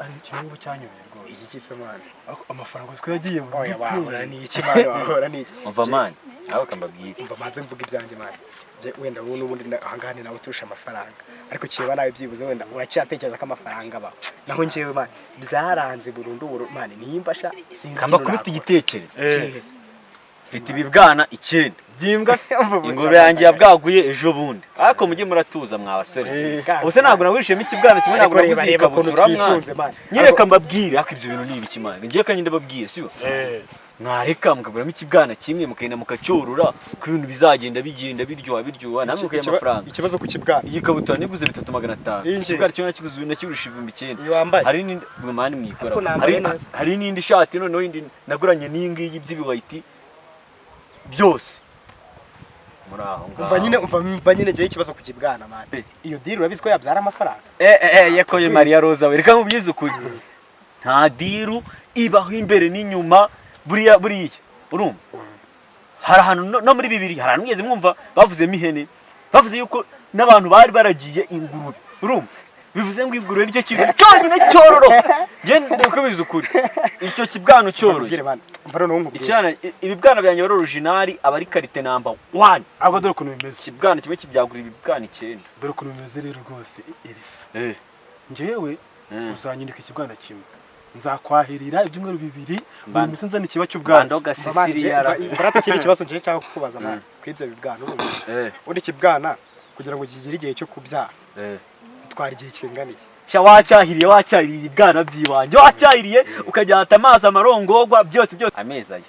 Ari ikintu ubu cyanyobeye rwose. Iki kise, man? Ariko amafaranga uziko yagiye burundu. Oya, wahora ni iki, man? Wahora ni iki? Umva, man, aho kambabwire. Umva, manze mvuga ibyanjye, man. Wenda wowe n'ubundi ahangaha ni nawe uturusha amafaranga, ariko kireba nawe byibuze wenda uracyatekereza ko amafaranga aba. Naho njyewe, man, byaranze burundu burundu, man. Nimba sha sinzi Kamba ikintu kubita nakora. igitekerezo. Kihe se? Mfite ibibwana 9 By'imbwa se? Umva ubu Ingurube yanjye yabwaguye ejo bundi, ariko mujye muratuza mwa basore. Ubuse ntabwo nagurishijemo ikibwana kimwe, ntabwo Ariko reba, naguze reba ukuntu ikabutura, mwana. twifunze, man. Nyereka mbabwire, ariko ibyo bintu ni ibiki, man? Ngiye kandi ndababwire, sibyo? Mwareka mukaguramo ikibwana kimwe, mukagenda mukacyorora, ko ibintu bizagenda bigenda biryoha biryoha, namwe mukagira amafaranga. Ikibazo ku kibwana. Iyi kabutura niguze 3500. Iyi ngiyi. Ikibwana kimwe nakiguze, nakigurisha 9000. Iyi wambaye? Hari n'indi man mwikora. Ariko nambaye Hari neza. hari n'indi shati noneho indi naguranye n'iyi ngiyi by'ibiwayiti byose muri aho ngaho. Umva nyine, umva nyine, ngewe ikibazo ku kibwana, man, iyo deal urabizi ko yabyara amafaranga. Yakoye Maria Roza we, reka nkubwize ukuri, nta deal ibaho imbere n'inyuma. Buriya buriya urumva hari ahantu no muri bibiri hari ahantu mwigeze mwumva bavuzemo ihene, bavuze yuko n'abantu bari baragiye ingurube. Urumva bivuze ngo ingurube nicyo kintu cyonyine cyororoka. Njye ndakubwiza ukuri, icyo kibwana cyoroye. Nkubwire, man, umva noneho nkubwire. Icyana, ibibwana byanjye bari original, aba ari qualité number one. Ahubwo dore ukuntu bimeze. Ikibwana kimwe kibyagura ibibwana 9. Dore ukuntu bimeze rero rwose, Elisa. Njyewe uzanyindika ikibwana kimwe, nzakwahirira ibyumweru 2, buri munsi nzana ikiba cy'ubwatsi. Bandoga. Umva, man, Sisiriya. mva rata ikindi kibazo ngiye nshaka kukubaza, man, ku ibyo bibwana, urumva? Ubundi ikibwana kugira ngo kigire igihe cyo kubyara bitwara igihe kingana iki? Sha, wacyahiriye, wacyahiriye ibibwana by'iwanjye, wacyahiriye ukajyata amazi, amarongorwa, byose byose, amezi aya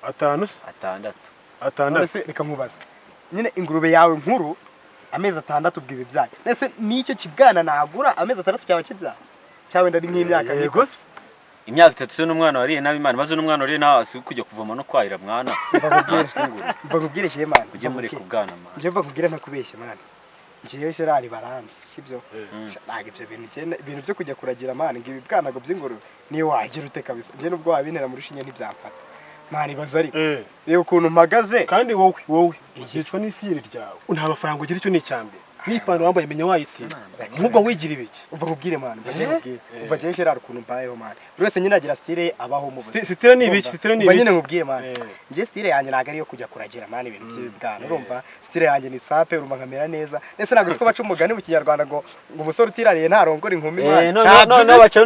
5 se? 6. 6. None se reka nkubaze nyine, ingurube yawe nkuru amezi 6 ubwo ibibyaye, nese n'icyo kibwana nagura amezi 6 cyaba kibyara, cyangwa wenda ari nk'imyaka? Yego se. Imyaka 3 se n'umwana wariye nabi, Imana maze n'umwana wariye nawe asi kujya kuvoma no kwahira, mwana. Mva nkubwire. Ntatswe ingurube. Mva nkubwire kiye, man. Ujye muri kubwana, man. Njye mva nkubwire ntakubeshye, man, njyewe Gerard baranzi, sibyo? Ntabwo ibyo bintu ibintu byo kujya kuragira, man, ngo ibi bwana ngo by'ingurube, niyo wagira ute kabisa, njye nubwo wabintera muri shinye ntibyamfata, man. Ibaza ariko, reba ukuntu mpagaze. Kandi wowe uzicwa n'ifiyeri ryawe, nta mafaranga ugira, icyo ni icya mbere. N'ipantaro wambaye menya wayitsinze, nk'ubwo wigira ibiki? Umva nkubwire, man, umva njye nkubwire, umva njye Gerard ukuntu mbayeho, man. Buri wese nyine agira style ye abaho mu buzima. Style ni ibiki? Style ni Umva ibiki? nyine nkubwire, man. Njye style yanjye ntabwo ari iyo kujya kuragira, man, ibintu by'ibibwana, urumva? Style yanjye ni sape, urumva, nkamera neza. Ndetse ntabwo siko baca umugani mu Kinyarwanda ngo umusore utirariye ntarongora inkumi, man? Ntabyo None uzi se? baca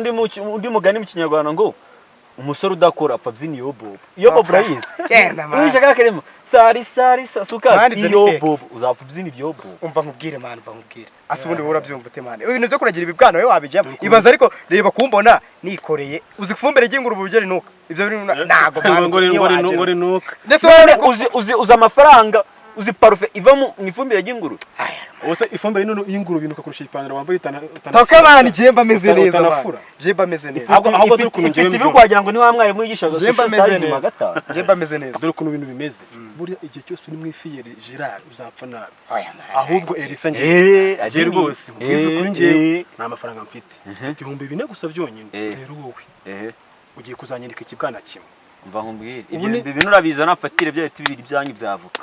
undi mugani mu Kinyarwanda ngo umusore udakora apfa abyina iyo bobo. Iyo bobo urayizi? Genda, man. Wishe kakarimo sari sari sasuka. Man, ibyo ni Iyo fake. bobo uzapfa ubyina ibyo bobo. Umva nkubwire, man, umva nkubwire. Ase ubundi wowe urabyumva ute, man, ibintu byo kuragira ibibwana wowe wabijyamo? Ibaza ariko, reba kumbona nikoreye, uzi ifumbire ry'ingurube uburyo rinuka? Ibyo bintu ntago, man, ngo niyo ngo wagira. ngo rinuka. Ndetse wowe Uzi amafaranga, uzi parufe iva mu ifumbire ry'ingurube? Ubuse ifumbire y'ingurube inuka kurusha ipantaro wambaye Toka, man, njye mba meze neza, man. utanafura. Njye mba meze neza. Ahubwo dore ukuntu njyewe Ifite mbyumva. ibiri wagira ngo ni wa mwarimu yigishaga Njye mba social meze studies mu wa neza. gatanu. Njye mba meze neza. Dore ukuntu ibintu bimeze, buriya igihe cyose uri mu ifiyeri, Gerard, uzapfa nabi. Oya, man. Ahubwo Elisa, njyewe njyewe Ajeni. rwose nkubwize ukuri, njyewe nta mafaranga mfite, mfite 4000 gusa byonyine. Rero wowe ugiye kuzanyereka ikibwana kimwe. Umva nkubwire, Ubu ibyo bintu urabizana mfatire bya biti bibiri byanyu byavuka.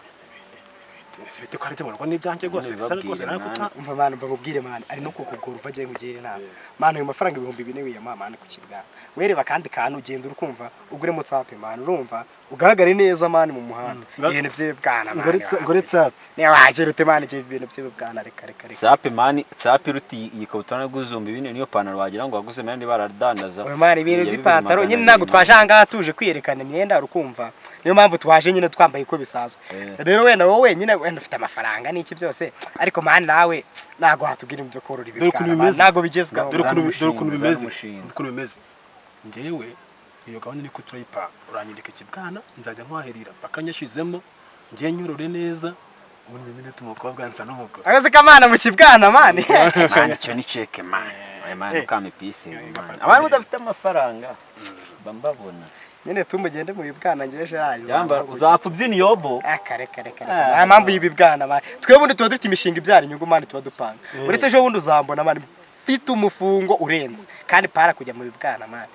Ese bite ko hari ibyo n'ibyanjye rwose Nyine bisa bibabwire, rwose nawe mwana. kuta Umva, man, umva nkubwire, man, ari no kukugora. Umva agiye nkugira inama, man, ayo mafaranga 4000 wiyama, man, ku kibwana wereba akandi kantu ugenda urukumva uguremo tsape, man, urumva ugaragare neza, man, mu muhanda. Ibintu by'ibibwana, man, Ngore tsape. Niba wagira ute, man, ibyo ibintu by'ibibwana, reka reka reka. Sape, man, sape iruta iyi kabutura naguze 4000 niyo pantaro wagira ngo waguze mandi baradandaza. Oya, man, ibintu Iya bibiri by'ipantaro magana nyine ntabwo abiri. twaje aha ngaha tuje kwiyerekana imyenda, urukumva? Niyo mpamvu twaje nyine twambaye uko bisanzwe. Rero wenda wowe nyine wenda ufite amafaranga n'iki byose, ariko man, nawe ntabwo watubwira ibyo korora Dore ukuntu ibibwana, man, bimeze. ntabwo bigezweho. Dore ukuntu dore ukuntu Zana bimeze. umushinga. Dore ukuntu bimeze, njyewe iyo gahunda niko turayipanga. Uranyereka ikibwana, nzajya nkwahirira paka nyashizemo, njye nyorore neza, ubundi nyine umukobwa nsa n'umugore. Akazi kamana mu kibwana, man. Man, icyo ni check, man. Oya, man, ukame peace, man. Abantu mudafite amafaranga mba mbabona. Nyine tumugende mu bibwana, ngewe Gerard. Yamba uzapfa ubyina iyobo. Kare kare kare, nta mpamvu y'ibibwana, man. Twe ubundi tuba dufite imishinga ibyara inyungu, man, tuba dupanga. Uretse ejo bundi uzambona, man, mfite umufungo urenze, kandi para kujya mu bibwana, man.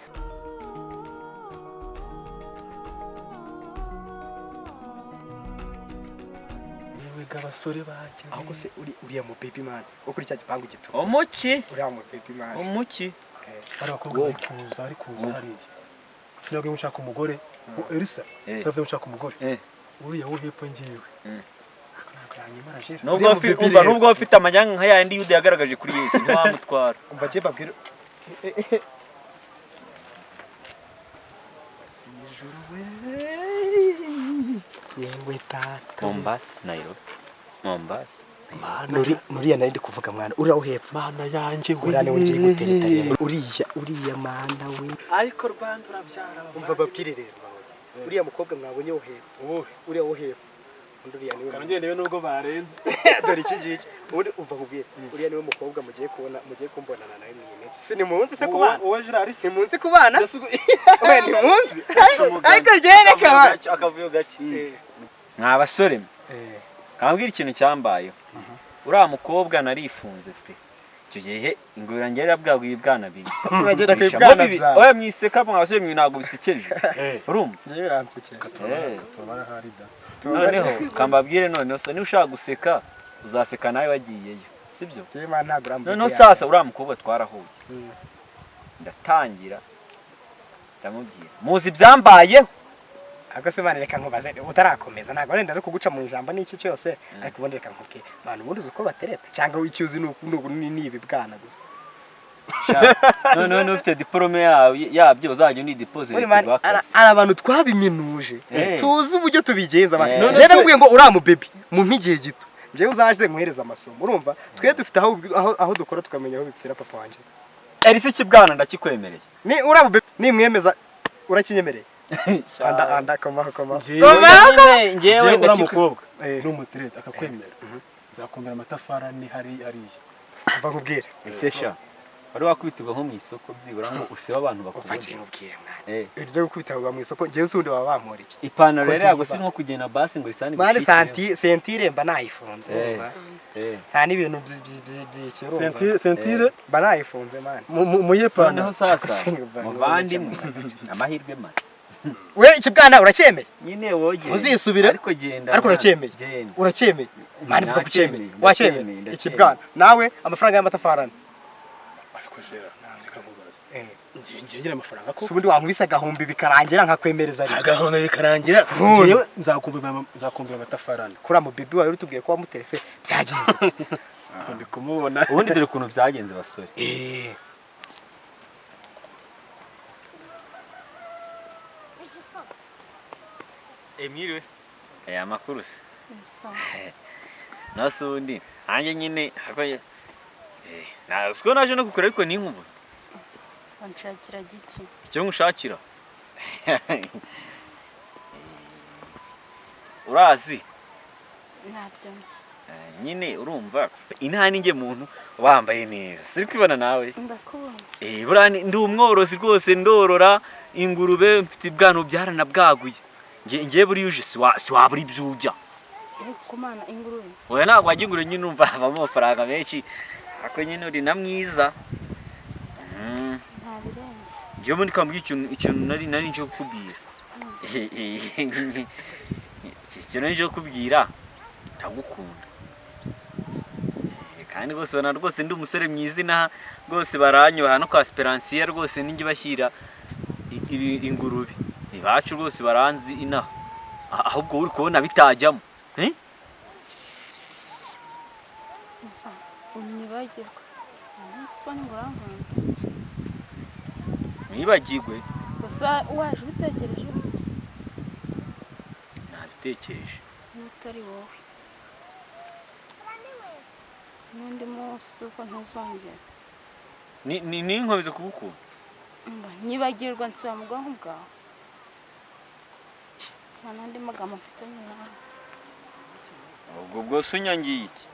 Yewe abasore banjye. Ahubwo se uri uriya mu baby, man, wo kuri cya gipangu gito? Umuki? Uriya mu baby, man. Umuki? Bari abakobwa bari kuza, bari kuza hariya. Sinabwiye ngo nshaka umugore. Elisa, sinabwiye ngo nshaka umugore. Uriya wo hepfo ngewe. Ntabwo yanyemera Jera. Nubwo Uriya mubebi umva rero. nubwo ufite amanyanga nka yandi Yuda yagaragaje kuri Yesu, ntiwamutwara. Umva je babwire. Yewe tata. Mombasa, Nairobi, Mombasa. Nuriya nari ndi kuvuga mwana, uriya wo hepfo. Mana yanjye we. Uriya niwe ngiye gutereta rero. Uriya mana we. Ariko Rwanda urabyara. Umva babwire rero. Uriya mukobwa mwabonye wo hepfo. Wowe. Uriya wo hepfo. Undi uriya niwe. Kanongere ndebe nubwo barenze. Dore iki ngiki. Ubundi umva nkubwire. Uriya niwe mukobwa mugiye kubona, mugiye kumbonana nawe mu minsi. Si ni munsi se kubana? Uwo Gerard Ni munsi kubana? We ni munsi. Ariko ryereka ba. Akavuyo gake. Mwa basore mwe, kambwira ikintu cyambayeho. Uriya mukobwa narifunze pe. Icyo gihe ingurube yanjye yari yabwaguye ibwana bibiri. Uragenda ku Bishamo ibwana bibiri. byawe. Oya mwiseka mwa basore mwe, ntabwo bisekeje. Urumva? Njyewe biransekera. Tubara hari da. Noneho kambabwire, noneho sa niba ushaka guseka uzaseka nawe wagiyeyo, sibyo? Njyewe man ntabwo urambwira. Noneho sasa uriya mukobwa twarahuye, ndatangira ndamubwira muzi ibyambayeho. Ariko se man, reka nkubaze utarakomeza, ntabwo wenda ari kuguca mu ijambo n'iki cyose, ariko ubundi reka nkubwire man, ubundi uzi uko batereta cyangwa icyo uzi ni ibi bwana gusa? Noneho niba ufite diporome yabyo uzajya unidipoze. Ubundi man, ari abantu twabiminuje, tuzi uburyo tubigenza man. None Njyewe nakubwiye ngo uriya mubebi mumpe igihe gito, njyewe uzaze nkuhereze amasomo, urumva twe dufite aho dukora tukamenya aho bipfira papa wanjye. Elisa, ikibwana ndakikwemereye. Ni uriya mubebi nimwemeza urakinyemereye? Anda anda, koma koma. Njyewe Nyine, njyewe Njyewe uriya ndakikwe- mukobwa numutereta akakwemera, nzakumira amatafari ane hari hariya. Umva nkubwire. Ese sha wari wakwitirwa nko mu isoko byibura ngo usebe abantu Umva bakubona? njyewe nkubwire mwana, ibyo gukubita mu isoko, njyewe se ubundi baba bampora iki? Ipantaro Ko rero yago ntiba. si nko kugenda basi ngo isani. Mani santi sentire mba nayifunze, urumva nta n'ibintu by'iki, urumva Sentire, sentire mba nayifunze mani. muyepana. Noneho sasa Singa- muvandimwe, amahirwe masa. We ikibwana uracyemeye? Nyine wowe genda. Uzisubire? Ariko genda Ariko mwana, uracyemeye? genda. Uracyemeye mani? Vuga ko ucyemeye. Ndacyemeye, Wacyemeye? ndacyemeye. Ikibwana nawe amafaranga y'amatafari ane. Ariko Gerard, reka nkubaze. Ngiye ngira amafaranga ko Si ubundi wankubise agahumbi bikarangira nkakwemereza rimwe. Agahunda bikarangira. None. Njyewe nzakumbira amatafari ane. Kuri mubibi wawe utubwiye ko wamuterese byagenze? Ndi kumubona. Ubundi dore ukuntu byagenze basore. Emiriwe amakuru se? Nase ubundi nanjye nyine siko naje no kukora ariko ninkubu. Wanshakira giki? Icyo nkushakira urazi. Ntabyo nzi. Nyine urumva inaha ninjye muntu wambaye neza, siri kwibona nawe. Ndakubona. Buriya ndi umworozi rwose, ndorora ingurube, mfite ibwana byaranabwaguye. Nge buriya uje siwabura ibyo urya. Kumana ingurube. Oya ntabwo wajya ingurube nyine, urumva havamo amafaranga menshi, ariko nyine uri na mwiza. Nta birenze. Njyewe ubundi kambwira ikintu nari nje kukubwira. Ikintu nari nje kukubwira, ndagukunda. Kandi rwose ubona rwose ndi umusore mwiza inaha, rwose baranyubaha no kwa Esperansiya rwose ninjye bashyira ingurube ibacu, rwose baranzi inaha. Ahubwo uri kubona bitajyamo. Eh? Umva unyibagirwe. Isoni ngo urankunda. Mwibagirwe? Gusa waje ubitekereje? Nabitekereje. N'utari wowe. N'undi munsi uko ntuzongera. Ni nkomeza kugukunda. Umva nyibagirwa nsiba mu bwonko bwawe. Nta n'andi magambo mfitanye nawe. Ubwo bwose unyangiye iki?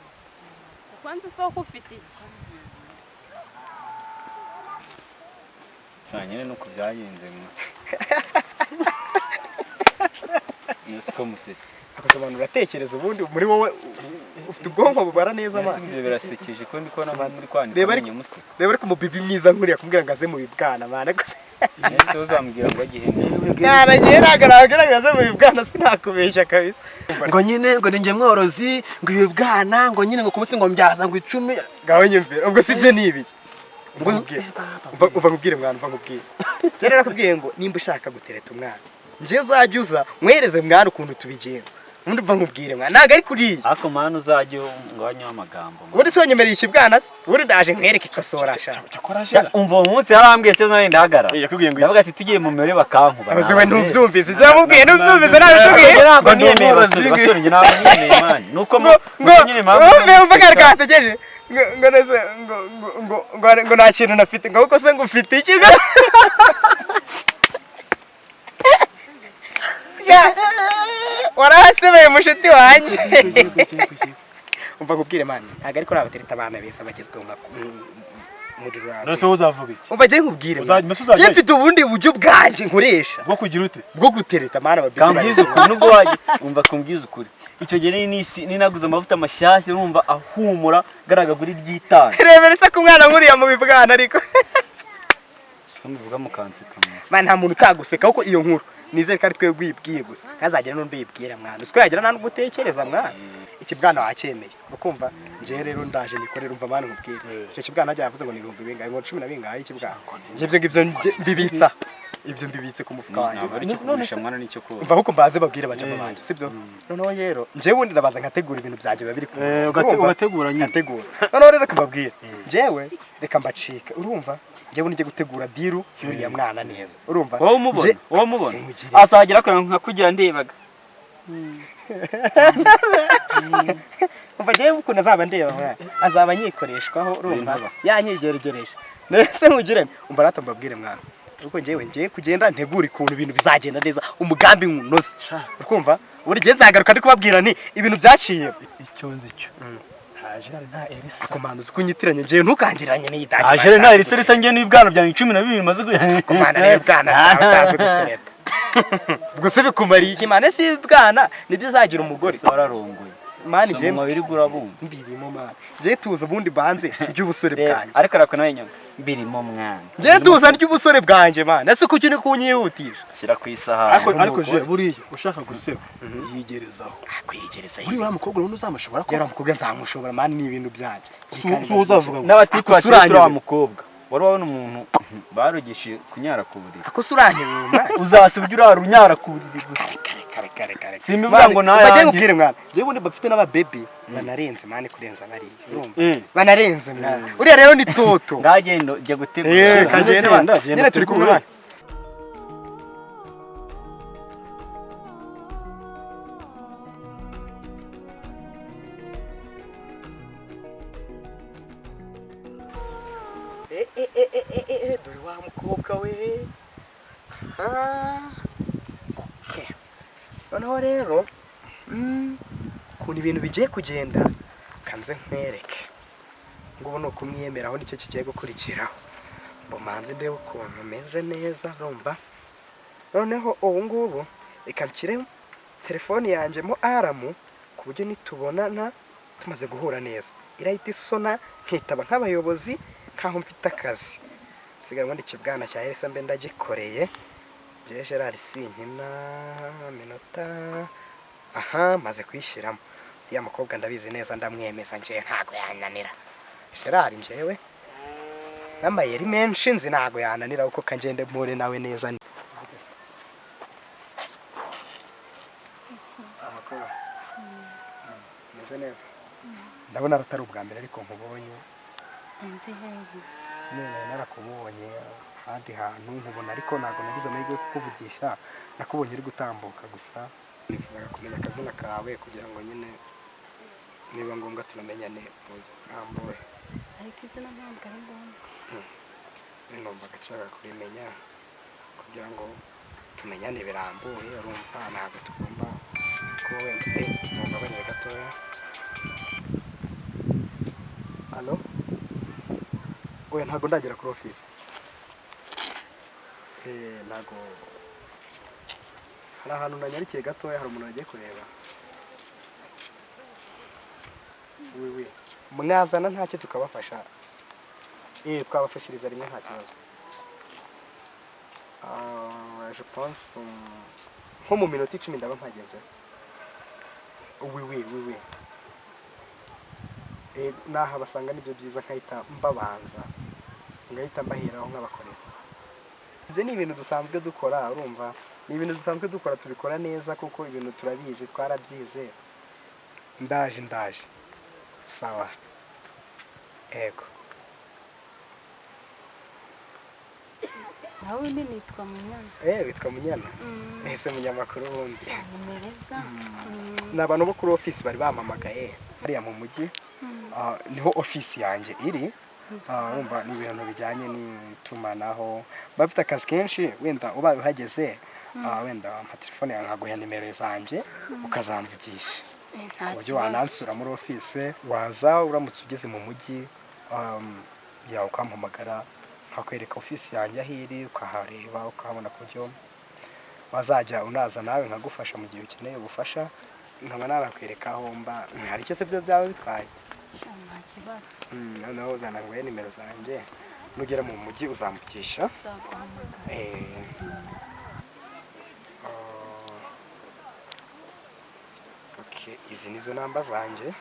Kwanza isoko ufite iki? Sha nyine nuko byagenze mwe. Iyo siko musetse. Akasobanura uratekereza, ubundi muri wowe ufite ubwonko bubara neza Mbese mani? ibyo birasekeje ko ndi kubona muri kwandika Reba ariko- amenyo museka. Reba ariko umubibi mwiza nkuriya kumbwira ngo aze mu bibwana mani gusa. Ese uzambwira ngo agihene? Naragiye ntagaragara ngo aze mu bibwana, sinakubeshya kabisa. Ngo nyine ngo ninjye mworozi, ngo ibi bwana, ngo nyine ngo ku munsi ngo mbyaza ngo 10. Ngaho nyumvira, ubwo si byo ni ibiki? Umva nkubwire. Umva nkubwire mwana, umva nkubwire. Njye narakubwiye ngo nimba ushaka gutereta umwana, njye uzajya uza mwereze mwana ukuntu tubigenza. Ubundi umva nkubwire mwana, ntabwo ari kuriya. Ariko mwana uzajya ungabanyaho amagambo. Ubundi se wanyemereye ikibwana se? Ubundi ndaje nkwereke ikosora sha. Cyakora Jera. Umva uwo munsi yarambwiye cyo nari ndahagarara. Yakubwiye ngo iki? Ndavuga ati tugiye mu mibare bakankuba. Abaze we ntubyumvise, ibyo yamubwiye ntubyumvise, ntabitubwiye. Njye ntabwo Ngo ndi niyemeye umworozi basore, w'inka. basore njye ntabwo niyemeye mani. Nuko Ngo ngo nyine mpamvu umve umve kari kansekeje. Ngo ngo nese ngo ngo ngo ngo ngo nta kintu nafite, ngo kuko se ngo ufite iki? Ya, warahasebeye mushuti wanjye. Umva nkubwire mani, ntabwo ariko nabatereta abana beza bagezweho nka muri rurabo. None se wowe uzavuga iki? Umva njye nkubwire mwana. Mbese uzajya Njye mfite ubundi buryo bwanjye nkoresha bwo kugira ute? bwo gutereta mwana babiri. Kambwiza ukuri nubwo wajya umva kumbwiza ukuri. Icyo gihe nisi ninaguze amavuta mashyashya urumva ahumura garagagura iry'itanu. Rebera se ku mwana nkuriya mu bibwana ariko. Siko mbivuga mukanseka. Mwana nta muntu utaguseka kuko iyo nkuru nizere ko ari twebwe uyibwiye gusa. Ntazagira n'undi uyibwira mwana. Usiko yagira nta nubwo utekereza mwana. Iki bwana wacyemeye. Ukumva njye rero ndaje nikorera umva mwana nkubwire. Icyo kibwana ajya yavuze ngo ni ibihumbi bingahe ngo 10 na bingahe ikibwana. Njye ibyo ngibyo mbibitsa. Ibyo mbibitse ku mufuka wanjye. Ntabwo ari icyo kugurisha mwana nicyo kuba. Umva ahubwo mbaze babwire bajama banjye sibyo? Noneho rero njyewe ubundi ndabanza nkategura ibintu byanjye biba biri ku murongo. Urumva? Ugategura nyine. Nkategura. Noneho rero reka mbabwire. Njyewe reka mbacike. Urumva? Njyewe ubundi njye gutegura deal y'uriya mwana neza. Urumva? Wowe umubona, wowe umubona. Sinkugire. Azagera kure nka kugira ndebaga. Umva njyewe ukuntu azaba ndeba mwana. Azaba anyikoreshwaho urumva? Yanyigeregereje. Nese nkugire nti, umva rata mbabwire mwana. Uko njyewe ngiye kugenda ntegura ukuntu ibintu bizagenda neza, umugambi nkunoze. Urumva? Buri gihe nzagaruka ndi kubabwira nti ibintu byaciye. Icyo nzi cyo. Nta Gerard nta Elisa. Komanda uzi kunyitiranya njyewe ntukangereranye n'iyi dage. Aje nta iri serisa njye n'ibwana byanjye 12 maze Komanda rero bwana zawe utazi gutereta. Ubwo se bikumariye iki mwana? Si bwana nibyo uzagira umugore. Wararongoye. Mani njyewe Mu mabiri gurabumva. mbirimo mwana. Njyewe tuza ubundi banze ry'ubusore bwanjye. Ariko arakwe nawe nyuma. Mbirimo mwana. Njyewe tuza ry'ubusore bwanjye mwana. Ese kuki uri kunyihutisha? Shyira ku isahani. Ariko je buriya ushaka guseba yigerezaho. Akwiyegereza Buriya uriya mukobwa urabona uzamushobora ko yari umukobwa nzamushobora mani ni ibintu byanjye. Si uzavuga ngo N'abatiku Ako batiri suranyobera. wa mukobwa. Wari wabona umuntu barogeshe kunyara ku buriri. Ako suranyobera mwana. Uzasibya urara unyara ku buriri gusa. Kare kare kare kare. Simbivuga ngo nayanjye. Bajye nkubwire mwana. Njyewe ubundi bafite n'ababebi banarenze mani kurenza bariya. Urumva? Banarenze mwana. Uriya rero ni toto. Ngagendo jya gutegura. Eh, kagende Genda, bana. genda Nyine turi kumwe. utegure. Eh eh eh eh eh eh dore wa mukobwa we. Aha. Okay. Noneho rero ukuntu ibintu bigiye kugenda kanze nkwereke. Ngo ubu ni ukumwiyemeraho nicyo kigiye gukurikiraho. Ngo manze ndebe ukuntu meze neza urumva. Noneho ubu ngubu reka nshyire telefoni yanjye mo aramu ku buryo nitubonana tumaze guhura neza irahita isona nkitaba nk'abayobozi nkaho mfite akazi. Sigaye ubundi ikibwana cya Elisa mbe ndagikoreye. Bye Gerard sinkina minota aha maze kuyishyiramo. Uriya mukobwa ndabizi neza ndamwemeza njyewe ntago yananira. Gerard njyewe n'amayeri menshi nzi ntago yananira kuko kangende mpure nawe neza. Amakuru. Meze neza. Ndabona atari ubwa mbere ariko nkubonye. Nzi hehe? None narakubonye ahandi hantu nkubona ariko ntabwo nagize amahirwe yo kukuvugisha, nakubonye uri gutambuka gusa. Nifuzaga kumenya akazina kawe kugira ngo nyine niba ngombwa tunamenyane mu buryo burambuye. Ariko izina ntabwo ari ngombwa. Numvaga nshaka kurimenya kugira ngo tumenyane birambuye, urumva ntabwo tugomba kuba wenda mumbabarire gatoya. Alo? Oya ntabwo ndagera kuri ofisi. Ntabwo hari ahantu nanyarikiye gatoya, hari umuntu wagiye kureba. Wiwi mwazana ntacyo tukabafasha. Twabafashiriza rimwe nta kibazo. Je pense nko mu minota 10 ndaba mpageze. Oui oui oui oui. Naha basanga nibyo byiza nkahita mbabanza. Ngahita mbaheraho nkabakorera. Ibyo ni ibintu dusanzwe dukora, urumva? Ni ibintu dusanzwe dukora, tubikora neza kuko ibintu turabizi, twarabyize. Ndaje, ndaje. Sawa. Ego. Nawe undi nitwa Munyana. Witwa Munyana? Ese munyamakuru wundi? Ni meza. Ni abantu bo kuri ofisi bari bampamagaye hariya mu mujyi. Niho ofisi yanjye iri. Urumva ni ibintu bijyanye n'itumanaho, bafite akazi kenshi. Wenda ubaye uhageze, wenda wampa telefone yawe nkaguha nimero zanjye ukazamvugisha, Nta ku buryo kibazo. wanansura muri ofisi. Waza uramutse ugeze mu mujyi, yawe ukampamagara nkakwereka ofisi yanjye aho iri, ukahareba ukahabona, ku buryo wazajya unaza nawe nkagufasha mu gihe ukeneye ubufasha, nkaba nanakwereka aho mba. Hari icyo se byo byaba bitwaye? Nta kibazo. Noneho uzananguhe nimero zanjye, nugera mu mujyi uzamvugisha. Nzaguhamagara. Okay, izi nizo namba zanjye.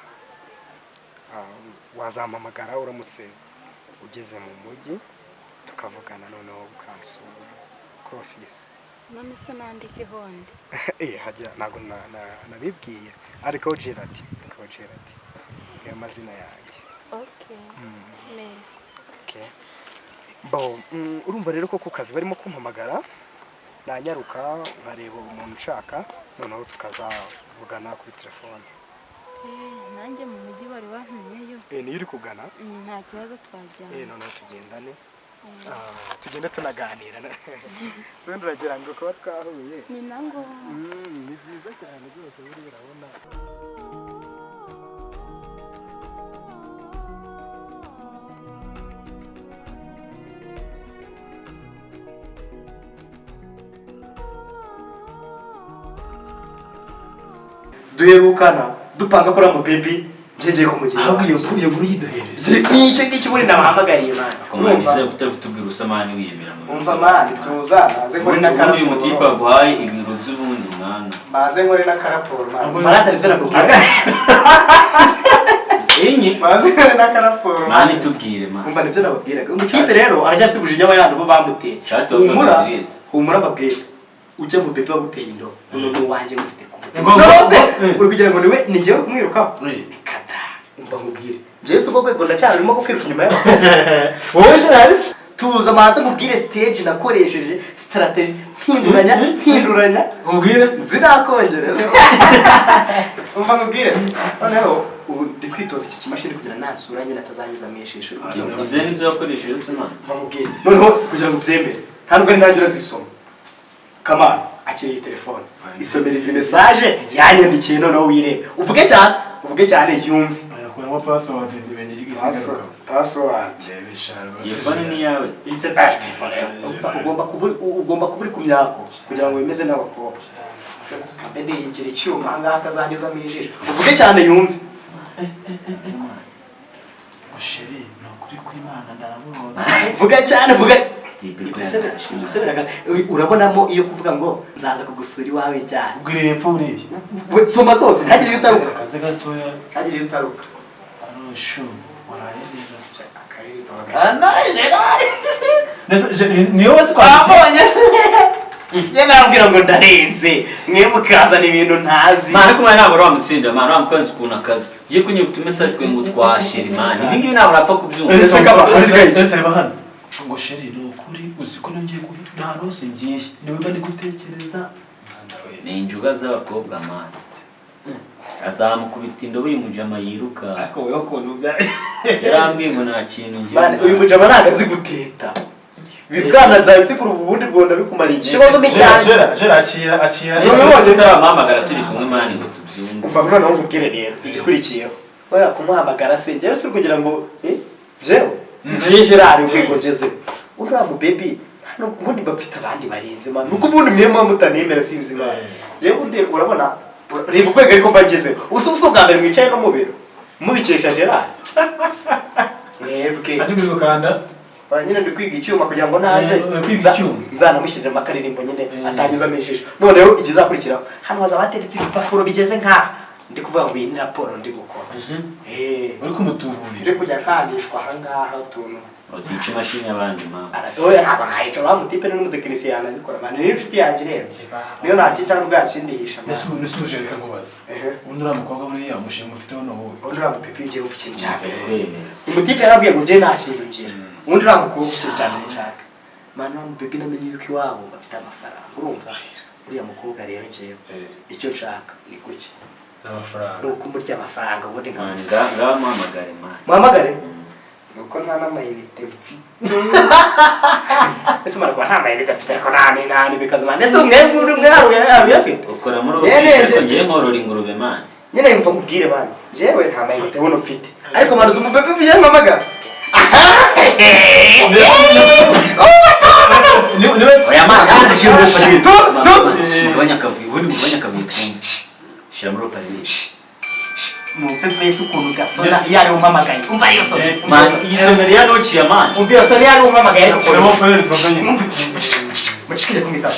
Wazampamagara uramutse ugeze mu mujyi tukavugana, noneho ukansura kuri ofisi. None se nandike hondi? Hajya ntabwo nabibwiye, ariko Gerard, ariko Gerard niyo mazina yanjye. Okay. Merci. Okay. Bo, urumva rero ko ku kazi barimo kumpamagara, nanyaruka nkareba umuntu nshaka, noneho tukazavugana kuri telefone. Nanjye mu mujyi bari bantumyeyo. Niyo uri kugana? Nta kibazo, twajyana. Noneho tugendane. Tugende tunaganira. Se uragira ngo kuba twahuye Ni na ngombwa. Ni byiza cyane rwose, buriya urabona. Duherukana dupanga ko mu baby ngiye kumugira. Ahubwo iyo nkuru yiduhereze. Nicyo ngicyo ubundi nabahamagariye, man. Komanda, kutari kutubwira ubusamani wiyemera mu Umva man, tuza maze nkore Ubundi uyu mutipe n'akaraporo. aguhaye ibiro by'ubundi mwana. Maze nkore n'akaraporo, man. Marata, nibyo nakubwira. Enye. Maze nkore n'akaraporo. Mani, tubwire, man. Umva, nibyo nababwiraga. Umutipe rero aracyafite umujinya w'abandi bo bamuteye. Shati. Humura. Serious. Humura, mbabwire, ujya mu baby waguteye indobo none wanjye mufite ku mutima. Ngo- None se Eh. uri kugira ngo niwe ni njyewe kumwirukaho? Eh. Reka da. Umva nkubwire, njyewe si ubwo rwego ndacyarurimo ko kwiruka inyuma y'abakobwa. Wowe Gerard se? Tuza manze nkubwire stage nakoresheje, strategy, mpinduranya mpinduranya. Ubwire. Nzirakongereza. Umva nkubwire se, noneho ubu ndi kwitoza iki kimashini kugira nansura nyine atazanyuzamo ijisho. Uri kubyumva? Ibyo nibyo wakoresheje se, man? Umva nkubwire, noneho kugira ngo ubyemere, nta nubwo ari nanjye urazisoma. Kamana akiriye iyi telefone, isomera izi message yanyandikiye, noneho wirebe, uvuge cyane, uvuge cyane yumve. Ayakuramo password imenye igisigaruka. Password. Iyo phone ni iyawe? Iyi telefone umva, ugomba kuba uri ku myako kugira ngo wemeze n'abakobwa. Kambe ndingira icyuma ahangaha atazanyuzamo ijisho. Uvuge cyane yumve. Chéri, ni ukuri kw'Imana ndaramubona. Vuga cyane, vuga. Tipe. Ibyo se ibyo se urabonamo iyo kuvuga ngo nzaza kugusura iwawe ryari? Ubwire hepfo buriya. We, soma zose, ntagire iyo utaruka. Kaze gatoya. Ntagire iyo utaruka. Aroshu waraye neza se? Akaririmbo. Niyo wese kwandikira. Wabonye se? Njye nabwira ngo ndarenze, mwe mukazana ibintu ntazi. Man, ariko man, ntabwo wamutsinda, man, wamukanze ukuntu akazi ugiye kunyura utumesa twe ngo twashira, man. Ibi ngibi ntabwo urapfa kubyumva. Ese kaba hasigaye iki? Ese reba hano ngo: "Chéri, ni ukuri uzi ko nongeye guhita nta hose ngiye, niwe mba ndi gutekereza." Ni injuga z'abakobwa, man. Azamukubita indobo uyu mujama yiruka. Ariko wowe ukuntu bya Yarambwiye ngo nta kintu ngiye. Man, uyu mujama ntabwo azi guteta. Ibibwana byawe byigura ubundi bwonda bikumariye iki? Ikibazo ni icyanjye. Jera Jera akira akira. Ese utaramuhamagara turi kumwe, man, ngo tubyumve? Umva noneho nkubwire rero igikurikiyeho. Oya, kumuhamagara se njyewe si kugira ngo jewe ngiye Gerard urwego ngezeho uriya mu baby hano ubundi bafite abandi barenze, man, nuko ubundi mwe muba mutanemera, sinzi, man. Yewe ubundi urabona, reba urwego ariko mba ngezeho. Ubu si ubwa mbere mwicaye no mu biro mubikesha Gerard mwebwe. Ari gukanda. Ba nyine ndi kwiga icyuma kugira ngo naze Uri kwiga icyuma? nzanamushyirira akaririmbo nyine Eh. atanyuzamo ijisho. Noneho igizakurikiraho, hano hazaba hateretse ibipapuro bigeze nk'aha. Ndi kuvuga ngo iyi ni raporo ndi gukora. Uri kumutuburira. Ndi kujya nkandishwa ahangaha utuntu. Utica imashini y'abandi mama. Oya, ntabwo nayica, wa mutipe ni n'umutekinisiye yanabikora man, ni inshuti yanjye irenze, niyo nakica nubwo yakindihisha man. Nesuje, reka nkubaze. Undi uriya mukobwa, buriya umushinga ufiteho ni uwuhe? Undi uriya mupipi ugiye ufite ikintu cya mbere. Kwemeza. Umutipe yarabwiye ngo njye nta kintu ngira. Ubundi uriya mukobwa, ikintu cya mbere nshaka man, wa mupipi namenye yuko iwabo bafite amafaranga, urumva? Uriya mukobwa rero, njyewe icyo nshaka ni kuki? N'amafaranga. Ni ukumurya amafaranga ubundi nka Man, ngaha muhamagare man. Muhamagare? Nuko nta n'amayinite mfite. Ese mara kuba nta mayinite mfite, ariko nta nta n'ibikaze man. Ese umwe uri umwe hari uyafite? Ukora muri Yewe, ofisi ariko nje- ngiye nkorora ingurube man. Nyine yumva nkubwire man, njyewe nta mayinite buno mfite, ariko man, uzi umubebe ugiye mpamagara? Oya man, yaze shyira muri haut-parleur. Tu- Mugabanya akavuyo, ubundi mugabanya akavuyo twumve. Shyira muri haut-parleur. Mwumve mbese ukuntu gasona iyo ari umpamagaye. Umva iyo soni, umva Man, iyo soni. iyi soneri ya Nokia man. Umva iyo soni iyo ari umpamagaye, ariko Urimo kubera twumve nyine. mwumve, mucikire kumwitaba.